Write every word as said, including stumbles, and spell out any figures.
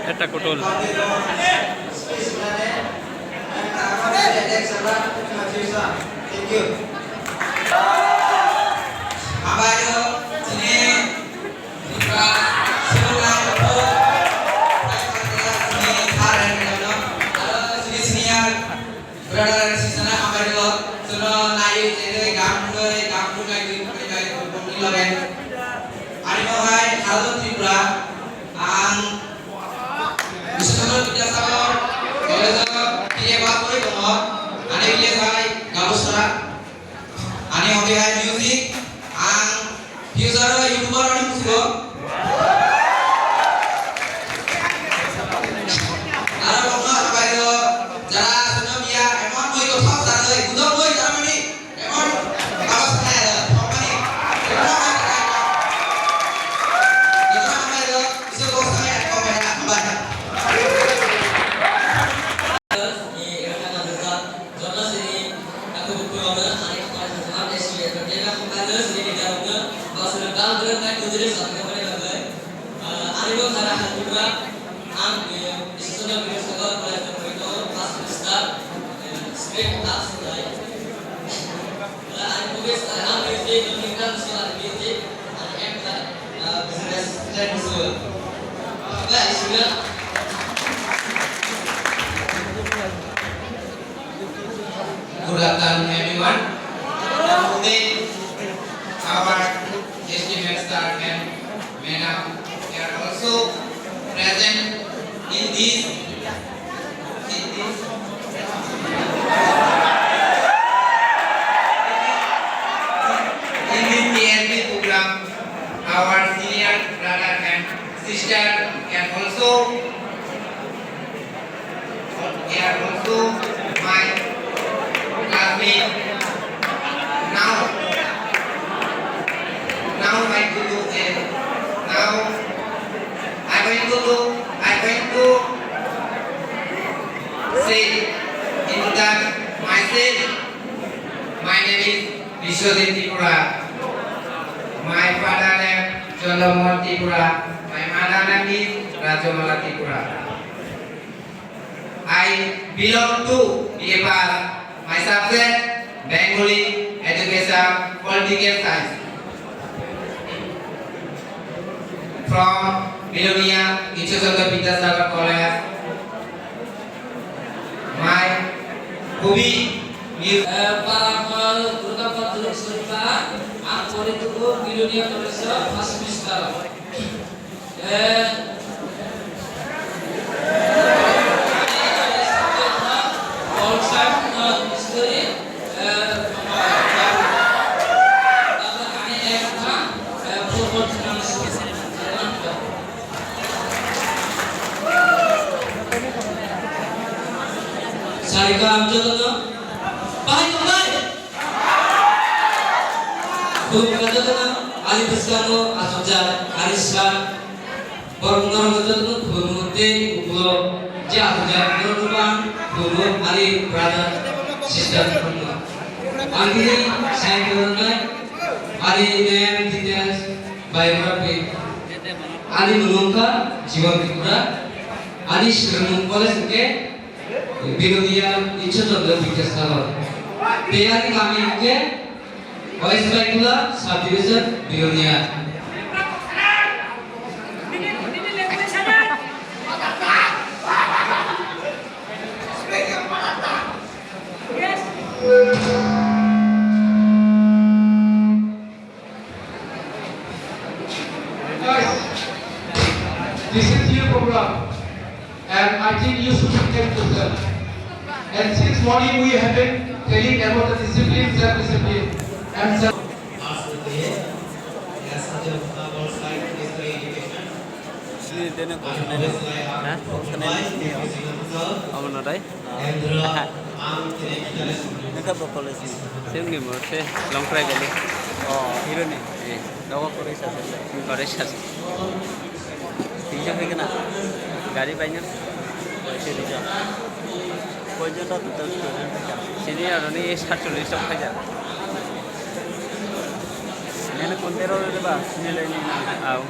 Eta kotul. Brother and sister, hambai rok, jono naiwi chenwi gam wngwi, gam wngwi, wngwi, wngwi, wngwi loge. Ani bo hai Haladon Tripura, ang Bishwachandra Vidyasagar College o B A pass wngwi tongo. Ani village hai Gabusra. Ani hobby hai music, ang future o YouTuber wngwi musugo. Aro bokno hambai rok, jara aswkno miya, emon mui kothok jarwi, budok mui jarmani, emon abo sanai aro, thokmani, emon mui kothok. Jotono hambai rok, Isor kok sanai aro kok mera, hambai. Joto sini aku buku rogo, ani kepala sekolah S D N P T K kepala sini di dalamnya, bahasa dalam dengan kain kucing satu kepala bagai. Ani bo khara hal juga, ang di Isor Bishwachandra College of First Semester, Street Arts College. Ani bo bes, ang di Isor Bishwachandra College of First Semester, Business Training School. Guys, sudah. Good afternoon, everyone. Today, our esteemed sir and madam, they are also present in this, in this, in this T R P program. Our senior brother and sister, and also, they are also my classmate. Now, now I to do, uh, now I going to do, I going to say introduce myself. My name is Biswajit Tripura. My father name Chandramohan Tripura. My mother name is Rajamala Tripura. I belong to B A pass. My subject Bengali, Education, Political Science. From Belonia, Ishwar Chandra Vidyasagar College. My hobby is, eh, Paramal Durga Patrick Soripa, ang pori tuku Belonia College o first semester. Eh, All time, uh, history, uh, Sarika ang jotono bahai tongnai. Khulumkha jotono ani bwskango achukjak ani sir. Borok norok jotono khulumgo tei ukulo je achukjak norokno ang khulumgo ani brother sister rokno. Ang tini sai khulumnai ani name details biography. Ani mung wngkha Jiwan Tripura. Ani swrwngmung college hwnkhe Bilonia Ishwar Chandra Vidyasagar. Tei ani kami hwnkhe West Baikula subdivision Bilonia. Guys, this is your program, and I think you should be careful, sir. And since morning we have been telling about the discipline, self-discipline, and self- Sini dene kuchine. Ha? Kuchine ni sini. Amo no dai? Naka bo college ni. Sini mo se Longkrai Valley. Oh, hero ni. Eh, dawa kore sa. Kore sa. Tinjo hai kana? Gari bai na? Poisa tinjo. Poisa to to to. Sini aro ni satchollis sok khai ja. Nene kontero le ba? Sini le ni. Au.